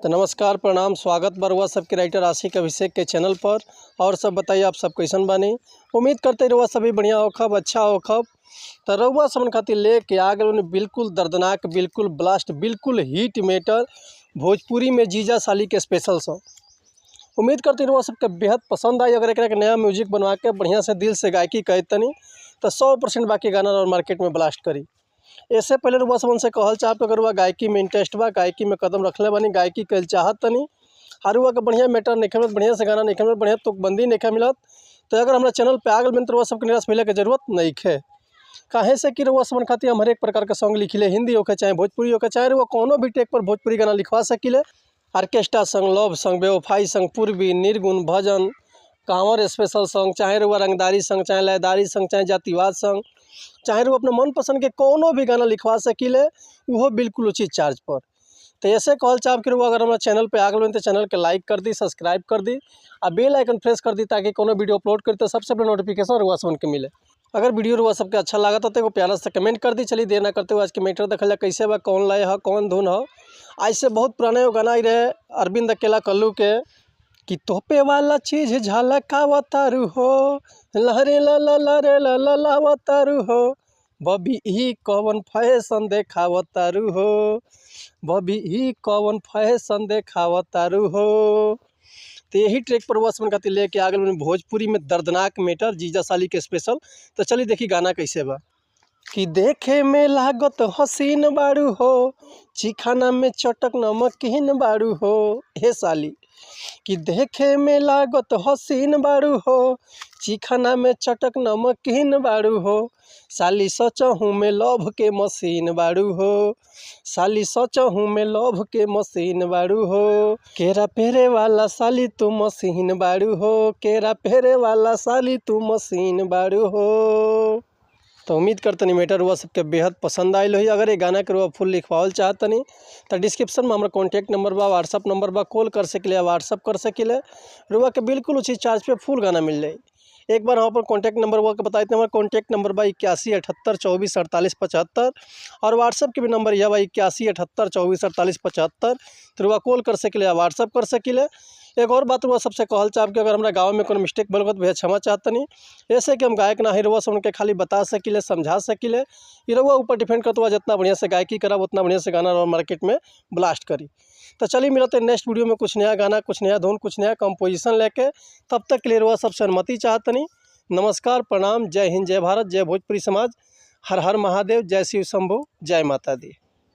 तो नमस्कार, प्रणाम, स्वागत बा रउआ सबके राइटर आशिक अभिषेक के चैनल पर। और सब बताइए, आप सब कैसन बानी? उम्मीद करते रउआ सभी बढ़िया होखब, अच्छा होखब। तो रउआ सबन खातिर लेके आ गइल बिल्कुल दर्दनाक, बिल्कुल ब्लास्ट, बिल्कुल हिट मैटर भोजपुरी में जीजा साली के स्पेशल सॉन्ग। उम्मीद करते रउआ सबके बेहद पसंद आई। अगर एकरा के नया म्यूजिक बनवा के बढ़िया से दिल से गायकी करे तनी तो 100% बाकी गाना और मार्केट में ब्लास्ट करी। इससे पहले रउआ सबन से कहल चाहब कि अगर रउआ गायकी में इंटरेस्ट बा, गायकी में कदम रखले बानी, गायकी कइल चाहत तनी और रउआ के बढ़िया मैटर नइखे मिलत, बढ़िया से गाना नइखे मिलत, बढ़िया तुकबंदी नइखे मिलत, तो अगर हमरा चैनल पे आ गइल बानी तो रउआ सबके निराश मिले के जरूरत नइखे। काहे से कि रउआ सबन खातिर हम हरेक प्रकार के सॉन्ग लिखिले, हिंदी होखे चाहे भोजपुरी होखे, चाहे रउआ कौनो भी ट्रैक पर भोजपुरी गाना लिखवा सकिले। ऑर्केस्ट्रा संग, लव संग, बेवफाई संग, पूर्वी, निर्गुण, भजन, कांवर स्पेशल सॉन्ग, चाहे रउआ रंगदारी संग, चाहे लयदारी संग, चाहे जातिवाद संग, चाहे रउआ अपना मनपसंद के कौनो भी गाना लिखवा सकिले, उहो बिल्कुल उचित चार्ज पर। तो ऐसे कहल चाहब कि रउआ अगर हमारा चैनल पे आ गइल बानी तो चैनल के लाइक कर दी, सब्सक्राइब कर दी आ बेल आइकन प्रेस कर दी ताकि कोनो वीडियो अपलोड करी तो सबसे पहले नोटिफिकेशन रउआ सबन के मिले। अगर वीडियो रउआ सबके अच्छा लागत तो एगो प्यारा सा कमेंट कर दी। चलिए देर ना करते हुए आज के मैटर देखल जाए कैसे बा, कौन लय ह, कौन धुन ह। आज से बहुत पुराना एगो गाना आई रहे अरविंद अकेला कल्लू के कि तोपे वाला चीज झलकावतारू हो, लहरे ला ला ला रे ला ला लावतारू हो, बबी ई कवन फैशन देखावतारू हो, बबी ई कवन फैशन देखावतारू हो। तो यही ट्रैक पर रउआ सबन खातिर लेके आ गइल भोजपुरी में दर्दनाक मैटर जीजा साली के स्पेशल। तो चलिए देखी गाना कैसे बा। कि देखे में लागत हसीन बारू हो, चिखाना में चटक नमकीन बारू हो, हे साली। कि देखे में लागत हसीन बारू हो, चिखाना में चटक नमकीन बारू हो, साली सचहू में लव के मशीन बारू हो, साली सचहू में लव के मशीन बारू हो, केरा पेरे वाला साली तू मशीन बारू हो, केरा पेरे वाला साली तू मशीन बारू हो। तो उम्मीद करतनी मैटर रउआ सबके बेहद पसंद आयल होई। अगर ये गाना के रउआ फुल लिखवावल चाहतनी तो डिस्क्रिप्शन में हमारा कॉन्टैक्ट नंबर बा, व्हाट्सअप नंबर बा, कॉल कर सकिले या व्हाट्सअप कर सकिले। रउआ के बिल्कुल उचित चार्ज पे फुल गाना मिल जाई। एक बार हम अपन कॉन्टैक्ट नंबर हुआ के बताए थे, हमारा कॉन्टैक्ट नंबर बा 81 78 24 48 75 और व्हाट्सअप के भी नंबर यह बा 81 78 24 48 75। तो रउआ कॉल कर सकिले या व्हाट्सअप कर सकिले। एक और बात रउआ सबसे कहल चाहब कि अगर हमरा गाँव में कोनो मिस्टेक भइल हो तो भैया क्षमा चाहतनी। ऐसे कि हम गायक ना ही, रउआ सब उनके खाली बता सकिले, समझा सकिले। ये रउआ ऊपर डिपेंड करत बा, जितना बढ़िया से गायकी करब उतना बढ़िया से गाना रउआ मार्केट में ब्लास्ट करी। तो चलिए मिलते हैं नेक्स्ट वीडियो में कुछ नया गाना, कुछ नया धुन, कुछ नया कंपोजिशन लेके। तब तक के लिए रउआ सबसे अनुमति चाहतनी। नमस्कार, प्रणाम, जय हिंद, जय भारत, जय भोजपुरी समाज, हर हर महादेव, जय शिव शंभू, जय माता दी।